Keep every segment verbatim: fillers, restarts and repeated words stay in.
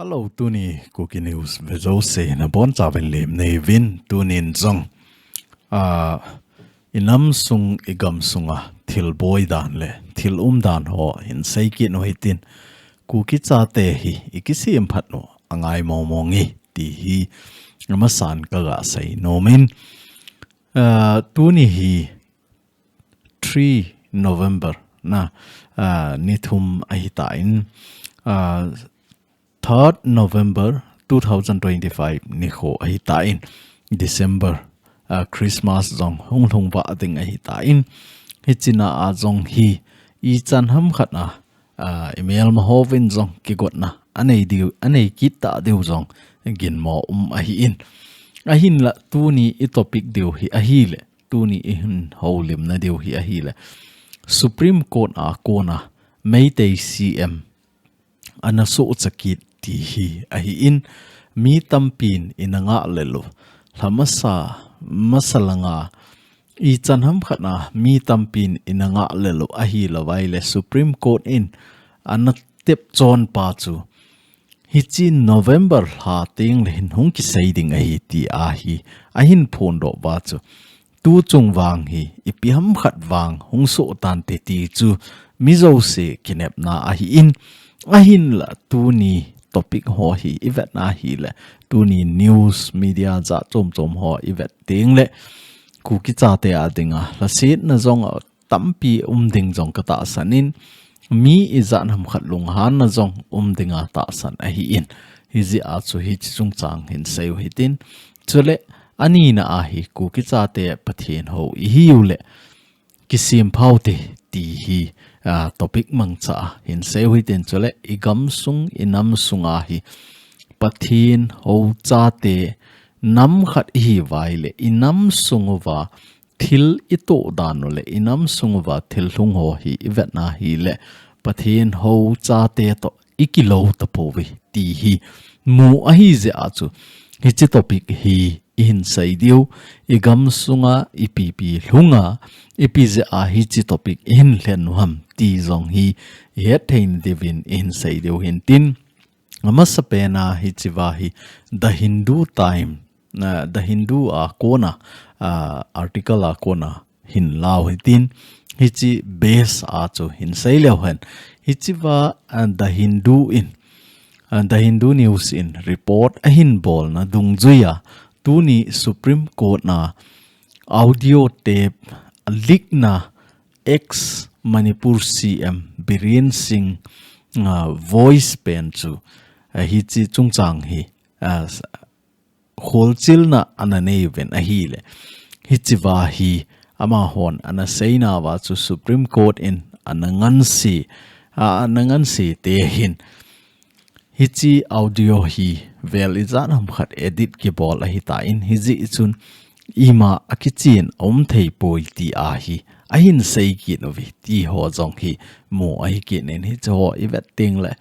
Hello, tuni Kuki News vejouse nabonchauvin lemna neiyuvin, tunin jong, ah, inam sung, igam sunga thil boi dan le thil um dan ho hin seikit u hitin, Kuki chate hi ikisem phat u angai mong mong e ti hi amasan kaga sei nom in, ah, tuni hi three November na, ah, ni thum ahitan, ah, third November two thousand twenty-five nikho ahitan, December, ah, Christmas jong hung lhung vah ding ahitan, hichea jong hi ichan hamkhat a, ah, imelma hovin jong kigotna anei diu, anei kit tadiu jong ginmo um ahin. Ahinla tuni itopic diu hi ahile, tuni ihin houlimna diu hi ahile, Supreme Court a kona Meitei C M ana sohcha kit ti hi ahin, mi tampin ina ngah lel u, lha masa, masa langa ichan hamkhat a mi tampin ina ngah lel u ahilouvai le Supreme Court in ana tep chonpa chu hiche November lha tengle hin hung kisei ding ahi ti ahi, ahin phondoh uva chu, tu chung vang hi ipi hamkhat vang hung soh tante ti chu mi jouse kinepna ahin, ahinla tuni topic ho hi ivetna ahile, tuni news media jat chom chom ho ivet tengle, Kuki chate a dinga lhasetna jong tampi um ding jong katahsan in, mi ijat hamkhat lunghanna jong um dinga tahsan ahin, hijeh a chu hiche chungchang hin sei u hitin, chule anina a hi Kuki chate Pathen hou ihiu le kisem phaute ti hi, ah, topic mangcha a hin sei u hitin, chule igam sung, inam sunga hi Pathen hou chate nam khat ihiuvai le inam sung uva thil itoh dan u le inam sung uva thil lhung ho hi ivetna ahile, Pathen hou chate toh ikilou tapouve ti hi mu ahijeh a chu, hiche topic hi ihin sei diu, igam sunga ipi ipi lhunga, ipi jeh a hiche topic ihin lhen u ham ti jong hi ihet theina diuvin ihin sei diu hintin, amasapen a hichea hi The Hindu Time, ah, The Hindu a kona, ah, article a kona hin lau hitin, hiche base a chu hin sei leu hen. Hichea, ah, The Hindu in, ah, The Hindu News in report ahin bolna dungjuia, tuni Supreme Court na audio tape leak na ex Manipur C M Biren Singh, ah, voice pen chu, ah, hiche chungchang hi, ah, s-, kholchilna ana neiuvin ahile, hichea hi amahon ana seinauva chu Supreme Court in ana ngansi, ah, ana ngansi te hin, hiche audio hi vel ijat hamkhat edit kibol ahitan, hijeh chun ima akichen aum thei poi ti ahi ahin sei kit uve ti ho jong hi mu ahi kit in, hiche ho ivet tengle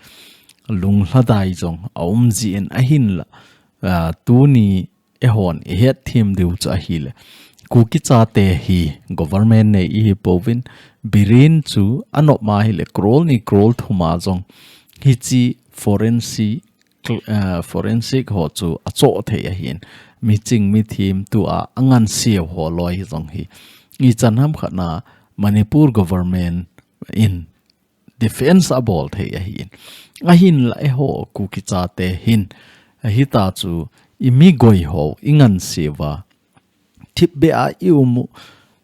lunglhadai jong aum jin, ahinla, ah, tuni eihon ihet them diu chu ahile, Kuki chate hi government nei ihi pouvin, Biren chu anop ma ahile crore ni crore thum a jong hiche forensic, cl-, eh, forensic ho chu achoh thei ahin, miching mithem tua angansei ho loi jong hi ichan hamkhat na Manipur government in defense abol thei ahin. Ahinla eiho Kuki chate hin, ahita chu imigoi ho ingansei uva thipbeh a ium u,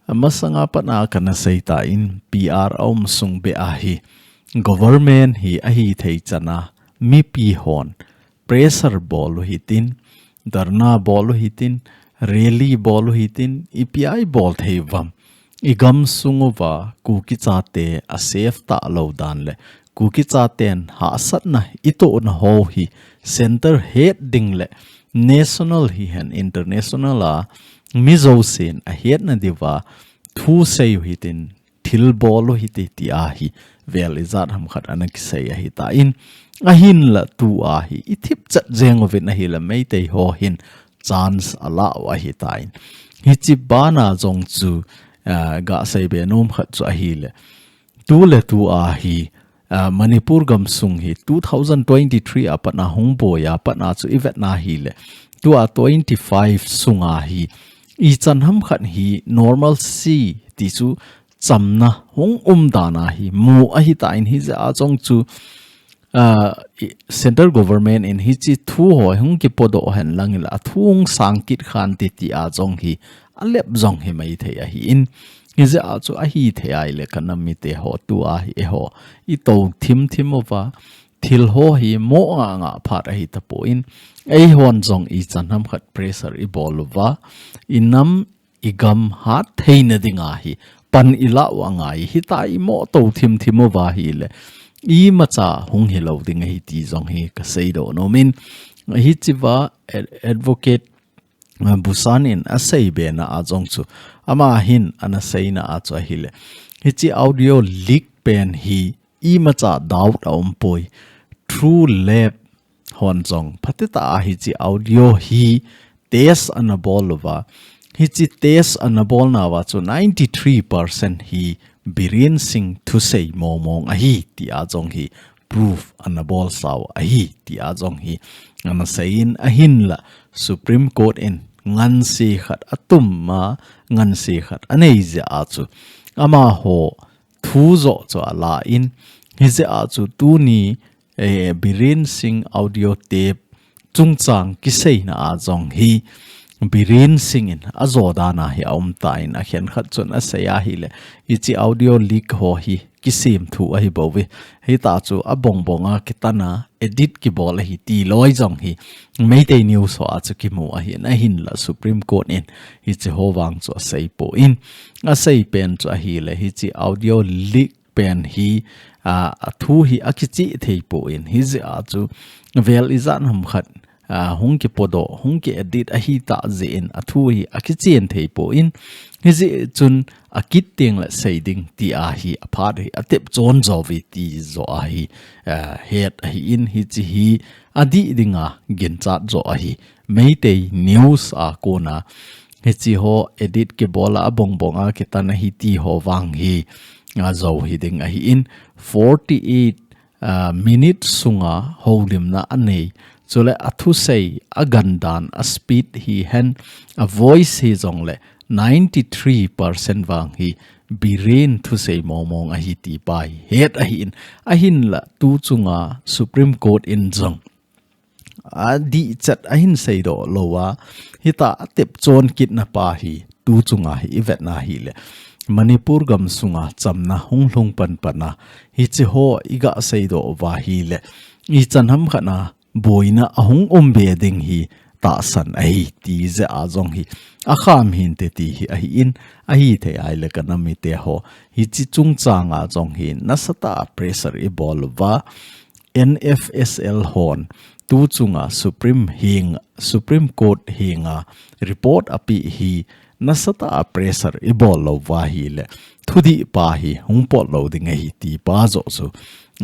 amasanga pat a kana seitan, P R aum sung beh a hi government hi ahithei chan a mipi hon pressure bol u hitin, dharna bol u hitin, rally bol u hitin, ipi a ibol thei uvam, igam sung uva Kuki chate asafe talou dan le Kuki chaten hahsatna itohna ho hi center het ding le national hihen international a mi jousen ahetna diuva thu sei u hitin, thil bol u hite ti ahi, vel ijat hamkhat ana kisei ahitan, ahinla tua hi ithipchet jeng uvin ahile Meitei ho hin chance ala u ahitan. Hiche bana jong chu, ah, gasei be nom khat chu ahile, tuletua hi, uh, Manipur gam sung hi two thousand twenty-three a pat na hung boi a pat na chu i vet na hi le, tua twenty-five sunga hi ichan ham khat hi normalcy ti chu chamna hung um dan a hi mu ahi ta in, hi jeh a jong chu, uh, i-, central government in hichi thu ho hung kipodoh hen lang ila thu hung sang kit khan ti ti a jong hi a lep jong hi mai thei ahi in, hi jeh a chu ahi thei ai le ka nam mite ho, tua hi eiho i to thim thim uva, thil ho hi mo nga nga phat ahi ta po in, eihon jong ichan ham khat pressure i bol uva, i nam i gam hat theina ding a hi pan i la u angai hi ta i mo to thim thim uva hi le, imacha hung hi lo ding ahi ti jong hi ka sei doh nom in, hichi va ad-, advocate, uh, Busan in a sei be na a jong chu, ama hin ana sei na a chu ahi le, hichi audio leak pen hi imacha doubt a um poi. True Lab hon jong phatah a hichi audio hi test ana bol uva. Hichi test ana bol na uva chu ninety-three percent hi Biren Singh thusei mong mong ahi ti a jong hi proof ana bol sau ahi ti a jong hi ana sei in, ahin la Supreme Court in ngansi khat a tum ma, ngansi khat a nei jeh a chu ama ho thu jo chu a la in, hi jeh a chu tuni, eh, Biren Singh audio tape chungchang kiseina a jong hi Biren Singh in a jo dan a hi a um ta in, a khen khat chun a sei a hi le, hichi audio leak ho hi kisem thu ahi bou ve. Hi ta chu a bong bong a kitan a edit kibol ahi ti loi jong hi Meitei news ho a chu kimu ahi in, ahin la Supreme Court in hichi ho vang chu a sei po in, a sei pen chu ahi le, hichi audio leak pen hi, a, a thu hi a kichi thei po in, hi jeh a chu vel ijat ham khat, a, hung kipodoh, hung ki edit ahi ta jeh in a thu hi a kichen thei po in, hi jeh chun a kit teng le sei ding ti a hi a phat hi a tep chon jo ve ti jo a hi, a, het ahi in, hichi hi a dih ding a ginchat jo ahi. Meitei news a kona hichi ho edit kibol a bong bong a kitan ahi ti ho vang hi a jo hi ding ahi in, forty-eight, ah, minute sunga holimna a nei. Chule a thusei, a gandan, a speed hi hen, a voice hi jong le ninety-three percent vang hi Biren thusei mong mong ahi ti pa hi het ahi in, ahin la tu chunga Supreme Court in jong a dih chat a hin sei doh lo a, hi ta a tep chon kit na pa hi tu chunga hi i vet na hi le, Manipur gam sunga chamna hung lhung pan pan a, hichi ho i ga sei doh uva hi le, ichan ham khat na boina a hung um be ding hi tahsan ahi ti jeh a jong hi a kham hinte ti hi ahi in, ahi thei ai le ka nam mite ho, hichi chungchang a jong hi nasatah a pressure i bol uva, N F S L hon tu chunga Supreme heng, Supreme Court henga report a pe hi nasatah a pressure i bol lo uva hi le, thudih pa hi hung pot lo ding ahi ti pa jo chu,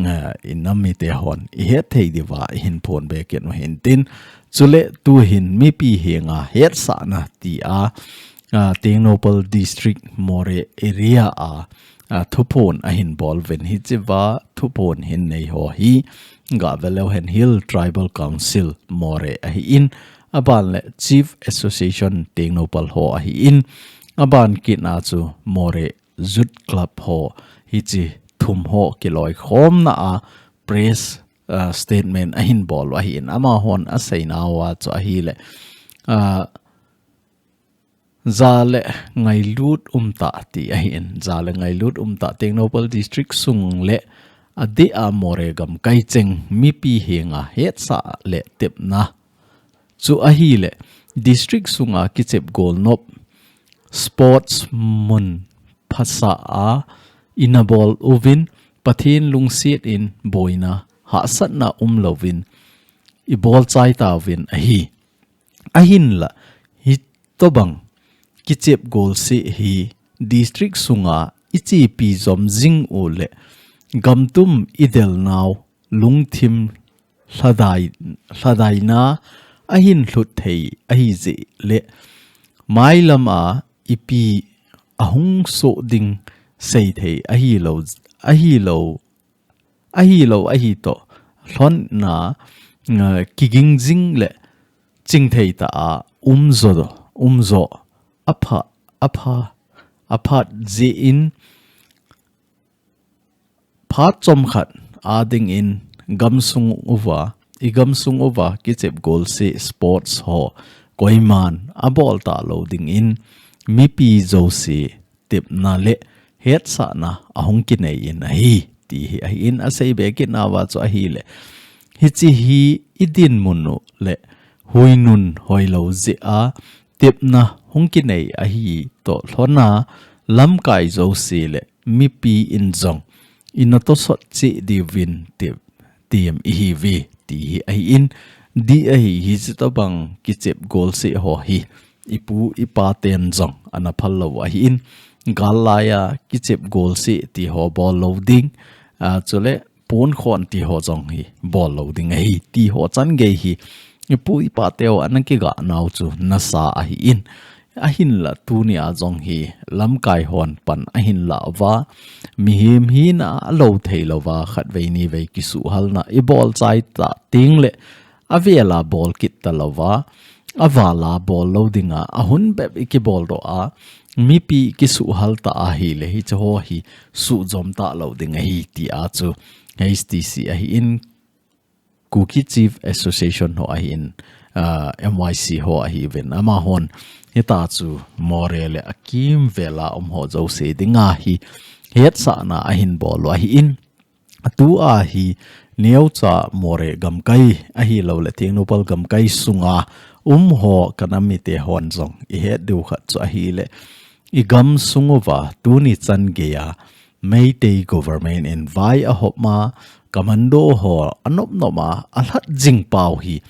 eh, i nam mite hon i het thei diuva i hin phon be kit u hin tin, chule tu hin mipi henga hetsahna ti a, ah, Tengnoupal District Moreh area a, ah, thuphon a hin bol uvin, hichi va thuphon hin nei ho hi ga ve leu hen Hill Tribal Council Moreh ahi in, aban le Chief Association Tengnoupal ho ahi in, aban kit na chu Moreh Youth Club ho, hichi thum ho kiloikhomna a press, ah, statement a hin bol u ahi in, amahon a seina uva chu ahi le, ah, ja le ngailut um ta ti ahi in, ja le ngailut um ta, Tengnoupal District sung le adeh a Moreh gamkai cheng mipi henga hetsah le tepna chu ahi le, district sunga kichep gol nop sports mun phasa a i na bol uvin, Pathen lungset in boina hahsatna um louvin i bol chai tauvin ahi. Ahin la, hitobang kichep gol se hi district sunga i chepi jom jing u le, gamtum i del nau lungthim lhadai, lhadaina a hin lhut thei ahi jeh le, mailam a ipi a hung soh ding sei thei ahi lo, ahi lo, ahilou ahi toh lhonna, uh, kiging jing le chingthei tah a umjo, umjo, apha, apha, aphat jeh in phat chomkhat a dingin gamsung uva, i gamsung uva kichep golseh sports ho koiman abol talou dingin mipi jouse tepna le hetsahna ahung kinei in ahi, ti hi ahin, asei be kit nauva chu ahile, hiche hi i dinmun u le huinun hoilou jeh a tepna hung kinei ahi toh lhonna lamkai jouse le mipi in jong ina tosot cheh diuvin ti, tiem ihiuve, ti hi ahin, dih ahi, hiche tobang kichep golseh ho hi ipu ipa ten jong ana phal lou ahin, gal laiya kichep golseh ti ho bol lou ding, a, chule ponkhon ti ho jong hi bol lou ding ahi, ti ho changei hi ipu ipa teu ana kiga nau chu nasa ahin, ahinla tunia jong hi lamkai hon pan ahin la uva, mihem hina alou thei louva khatvei nivei kisuhhalna i bol chai ta teng le avela bol kit talouva, avala bol lou dinga, ahun bep i kibol doh a, mipi kisuhhal ta ahile hiche ho hi suhjom talou ding ahi, ti a chu H T C ahin, Kuki Chief Association ho ahin, ah, M Y C ho ahiuvin, amahon hita chu Moreh le akimvela um ho jouse dinga hi hetsahna ahin bol u ahin, tua hi neocha Moreh gamkai ahilou le Tengnoupal gamkai sunga um ho ka nam mite hon jong i het diu khat chu ahile, i gamsung uva tuni changeiya Meitei government in vai ahop ma, commando ho anop nop a alhat jing pau hi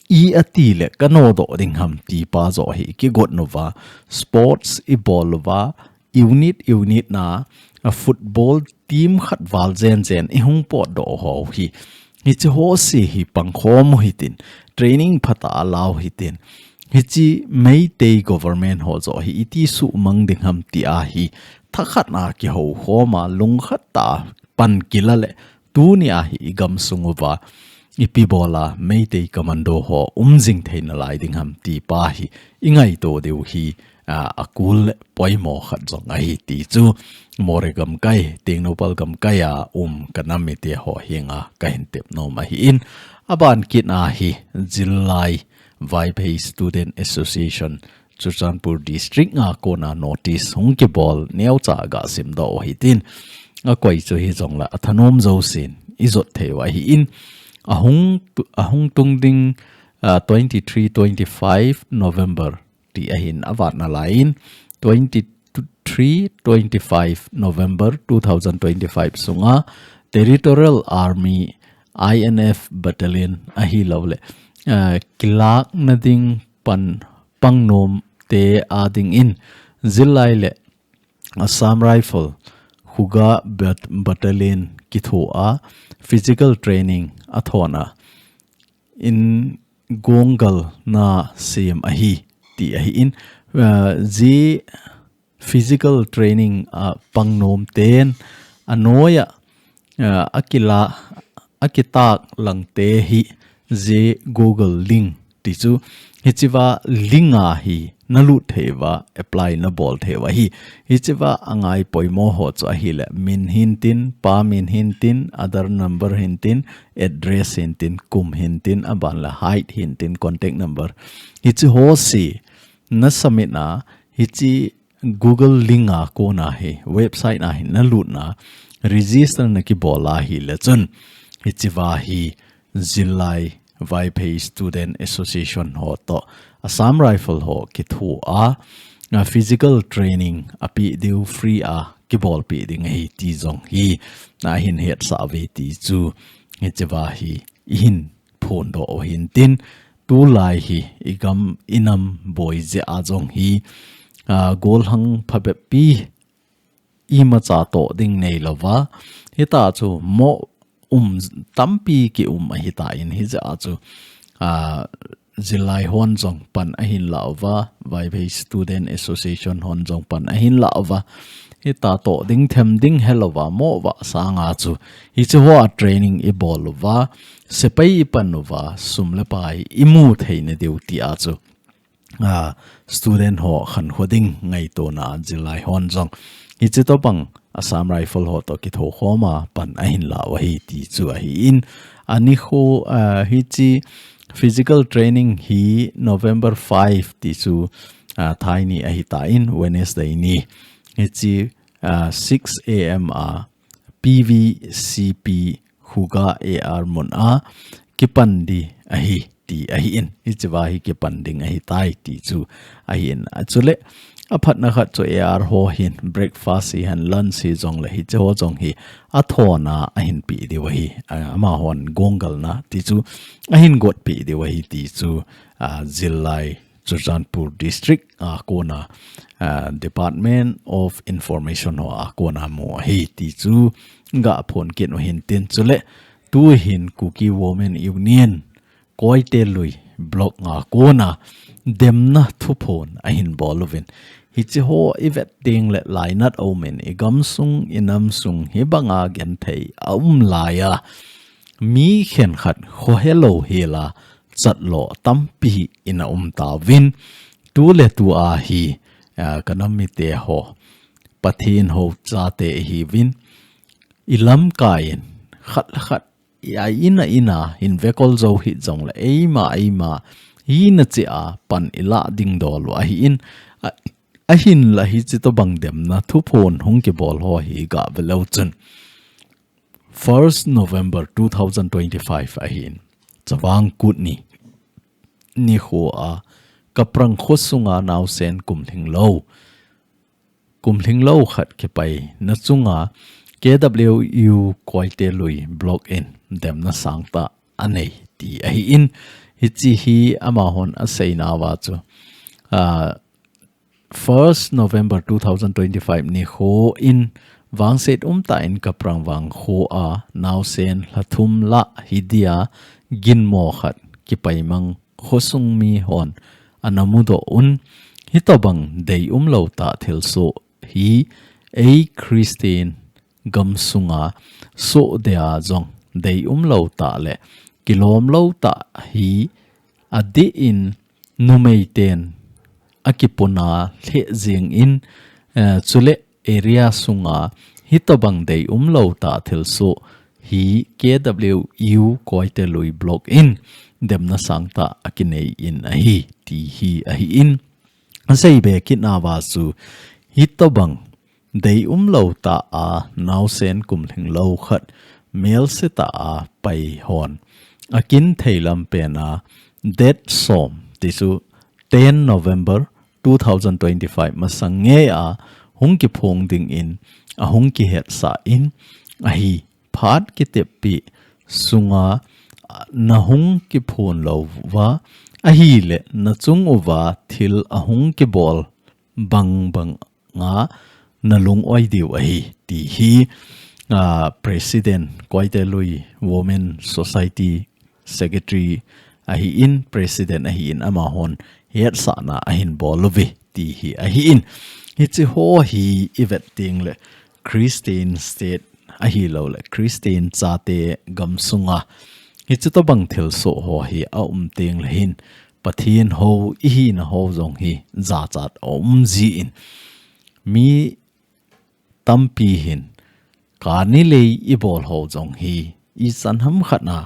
i ati le ka nodoh ding ham ti pa joh hi kigot uva, sports i bol uva, unit, unit na, a football team khat val jen jen i hung potdoh ho hi, hiche ho se hi pangkhom u hitin, training phatah a lau hitin, hiche Meitei government ho joh hi iti suhmang ding ham ti a hi, thakhat na kihoukhom a, lungkhat tah a pan kila le, tunia hi i gamsung uva ipi bola Meitei commando ho um jing thei nalai ding ham ti pa hi i ngaito diu hi, a, akul le poimo khat jong ahi ti chu Moreh gamkai, Tengnoupal gamkai a um ka nam mite ho henga ka hin tep nom ahin, aban kit a hi Zillai Vaiphei Student Association Churachandpur District a kona notice hung kibol neocha ga simdoh u hitin, akoi chu hijongle athanom jousen i jot thei u ahin, ahung tu-, ahung tung ding, ah, twenty-three, twenty-five November ti ahin avat nalaiyin, twenty-three, twenty-five November two thousand twenty-five sunga Territorial Army I N F Battalion ahilou le, ah, kilakna ding pan pangnom te a dingin Zillai le Assam Rifle Khuga Bat-, Battalion kithoa physical training athona in gonggal na sem ahi ti ahin, ah, ji physical training a pangnom ten anoiya, ah, akila, akitak lang te hi je Google link ti chu, hichea link a hi nalut thei uva, apply nabol thei uva hi, hichea angai poimo ho chu ahile, min hintin, pa min hintin, Aadhaar number hintin, address hintin, kum hintin, aban le height hintin, contact number. Hiche ho se na submit a, hiche Google link a kona hi, website a hi nalut na, register nakibol ahile chun, hichea hi Zillai Vaiphei Student Association ho toh Assam Rifle ho kithoa, a, physical training ape diu free a kibolpi ding ahi ti jong hi ahin hetsah uve ti chu hichea hi ihin phondoh u hintin, tulai hi i gam i nam boi jeh a jong hi, a, golhang phabeppi imacha toh ding neilouva, hita chu mo um tampi kium ahitan, hijeh a chu, a, Zillai hon jong pan ahin la uva, Vaiphei Student Association hon jong pan ahin la uva, Hita toh ding them ding helouva mo va sanga chu. Hiche hoa training i bol uva, sepai i pan uva, sum le pai i mu thei na diu ti a chu. A, student ho khankho ding ngaitona zillai hon jong. Hiche tobang Assam Rifle ho toh kithokhoma pan ahin la u ahi ti chu ahi in. Anikho, a, hiche physical training hi November five ti chu, a, thaini ahi ta in Wednesday ni. Hiche, a, six A M a P V C P Khuga A R mun a kipan di ahi ti ahi in. Hiche va hi kipan ding ahi tai ti chu ahi in. A chule, aphatna khat chu A R ho hin breakfast hihen lunch hijongle hiche ho jong hi athona ahin pe diu ahi. A, amahon gonggalna ti chu ahin got pe diu ahi ti chu, a, zillai Churachandpur District a kona, a, Department of Information ho a kona mu ahi ti chu ga phon kit u hin tin chule tuhin Kuki Women Union Koite Lui Block a kona demna thuphon ahin bol uvin. Hiche ho i vet ding le lainat a um in i gamsung i namsung hi banga genthei a um lai a. Mi khenkhat khohelou hela chatlo tampi in a um tauvin. Tu le tu a hi, a, ka nam mite ho Pathen ho chate ihiuvin. I lamkai in khat le khat i a ina ina hin vekol jou hi jongle eima eima hina che a pan i la ding dol u ahi in. A, ahinla hiche tobang demna thuphon hung kibol ho hi ga ve leu chun. First November two thousand twenty-five ahin. Chavang Kut ni. Nikho a Kaprang khosunga naosen kumlhinglou. Kumlhinglou khat kipai na chunga K W U Koite Lui Block in demna sangtah anei ti ahi in. Hiche hi amahon aseina uva chu. A, First November two thousand twenty-five nikho in vangset umtah in Kaprang vangkho a naosen lhathum la hi dia ginmo khat kipaimang khosung mihon ana mudoh un. Hitobang deium lou tah thilsoh hi ei Christian gamsunga soh dia jong deium lou tah le kilom lou tah hi adeh in numei ten akipuna lheh jing in, eh, chule area sunga hitobang deium lou tah thilsoh hi K W U Koite Lui Block in demna sangtah akinei in ahi ti hi ahi in. Asei be kit nauva chu hitobang deium lou tah a naosen kumlhinglou khat melse tah a pai hon akin thei lam pen a date som ti chu ten November two thousand twenty-five masang ngei a hung kiphong ding in ahung kihetsah in ahi. Phat kiteppi sunga na hung kiphon lou uva ahile na chung uva thil ahung kibol bang bang a na lung-oi diu ahi ti hi, ah, President Koite Lui Women Society Secretary ahi in, President ahi in amahon hetsahna ahin bol uve ti hi ahi in. Hiche ho hi i vet ding le Christian state ahilou le Christian chate gamsunga hiche tobang thilsoh ho hi a um ding le hin Pathen ho i hina ho jong hi jachat a um ji in mi tampi hin kani lei i bol ho jong hi i san ham khat na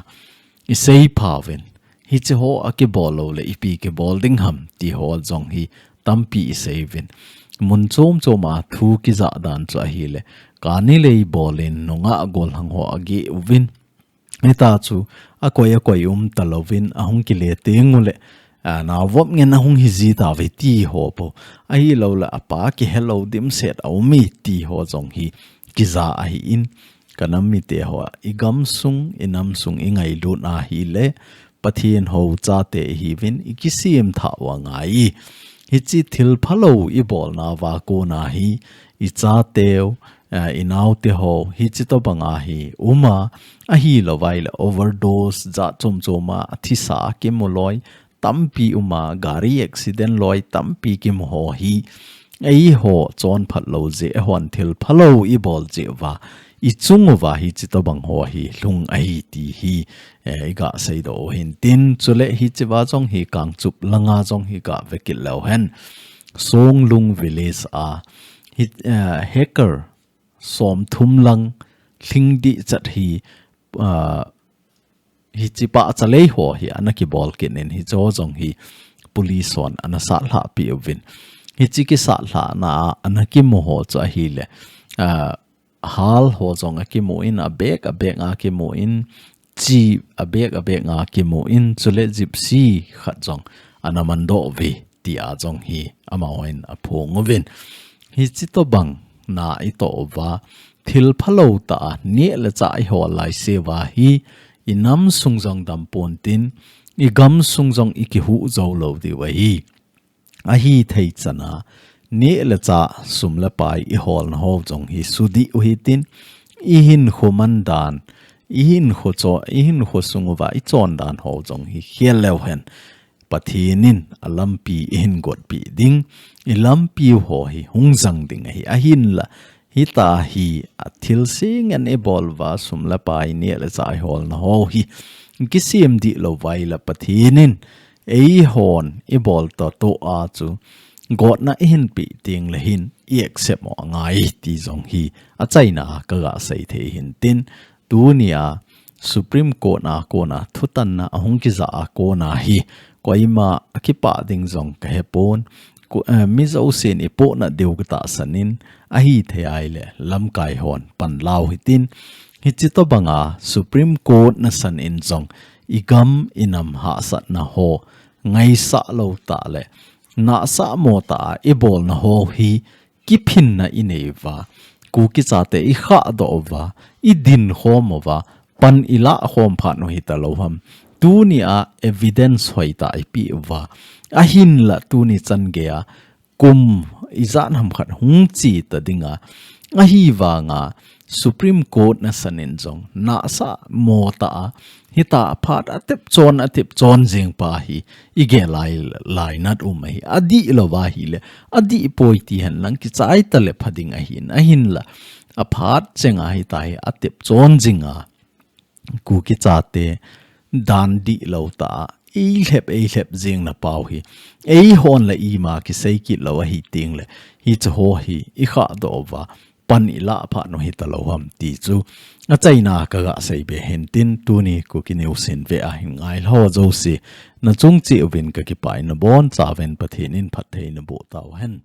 i sei pha uvin hiche ho a kibol lou le ipi kibol ding ham ti ho jong hi tampi i sei uvin mun chom chom a thu kija dan chu ahile kani lei bol in nungah gollhang ho a geh uvin Hita chu, akoi akoi um talouvin, ahung kile teng ule, a, naovop ngen ahung hiji tauve ti ho po. Ahilou le, apa kihelou dimset a um e ti ho jong hi, kija ahi in, ka nam mite ho, i gamsung, i namsung, i ngailut ahile, Pathen ho chate ihiuvin, i kisem thah u angai. Hiche thil phalou i bolna uva kona hi, i chateu, a, i naote ho, hiche tobang a hi, um a, ahilou vai le overdose, jat chom chom a, athisa kimu loi, tampi um a, gari accident loi, tampi kimu ho hi, eiho chonphat lou jeh, eihon thil phalou ibol jeh uva, ichung uva hiche tobang ho hi lhung ahi ti hi, eh, iga seidoh u hintin, chule hichea jong hi Kangchup langa jong hi gave kit leu hen. Songlung village a hi, eh, hectare somthum lang lhingdih chat hi, ah, hiche pahcha lei ho hi ana kibol kit in, hicheho jong hi police hon ana satlhah peh uvin. Hiche kisatlhahna a ana kimu ho chu ahile, ah, hal ho jong akimu in, abag abag a kimu in, chi abag abag a kimu in, chule Gypsy khat jong ana mandoh uve tia jong hi amahon aphong uvin. Hiche tobang na itoh uva, thil phalou tah a neh le chah ihol laiseuva hi, inam sung jong dampon tin, igam sung jong ikihuh jou lou diu ahi. Ahithei chana, neh le chah, sum le pai iholna ho jong hi sudih u hitin, ihinkho mandan, ihinkho cho-, ihinkho sung uva ichondan ho jong hi khel leu hen. Pathen in alampi ihin gotpeh ding, ilampiu ho hi hung jang ding ahi. Ahinla, hitia hi athilse ngen ibol uva, sum le pai, neh le chah iholna ho hi kisem dih lou uva ahile Pathen in eihon ibol toh toh a chu gotna ihin peh tengle hin i accept u angai ti jong hi achaina a kaga sei thei hintin, tunia Supreme Court a kona thutanna ahung kija a kona hi koima akipah ding jong kahepon, ko-, eh, mi jousen ipohnat diu katahsan in, ahithei ahile lamkai hon panla u hitin, hiche tobanga Supreme Court nasan in jong igam inam hahsatna ho ngaisah lou tah le nahsah mo tah a ibolna ho hi kiphinna inei uva, Kuki chate ikhahdoh uva, idin khom uva, pan ilah khom phat u hitalou ham. Tunia evidence hoitah ipeh uva, ahinla tuni chan geiya kum ijat ham khat hung cheta dinga, ahivanga Supreme Court nasan in jong nahsah mo tah a, hitia phat atep chon, atep chon jing pa hi igel lai, lainat um ahi. Adih lou uva ahile, adih poi ti henlang kichai tale pha ding ahin, ahinla aphat chenga hitia hi atep chon jinga Kuki chate dan dihlou tah a, eilhep, eilhep jing na pau hi, eihon le ima kisei kit lou ahi tengle, hiche ho hi ikhahdoh uva, pan ilah phat u hitalou ham ti chu achaina kaga seibe hintin, tuni Kuki News in ve ahin ngailha ho jouse, nachung cheh uvin kakipah in, nabonchauvin Pathen in phatthei naboh tauhen.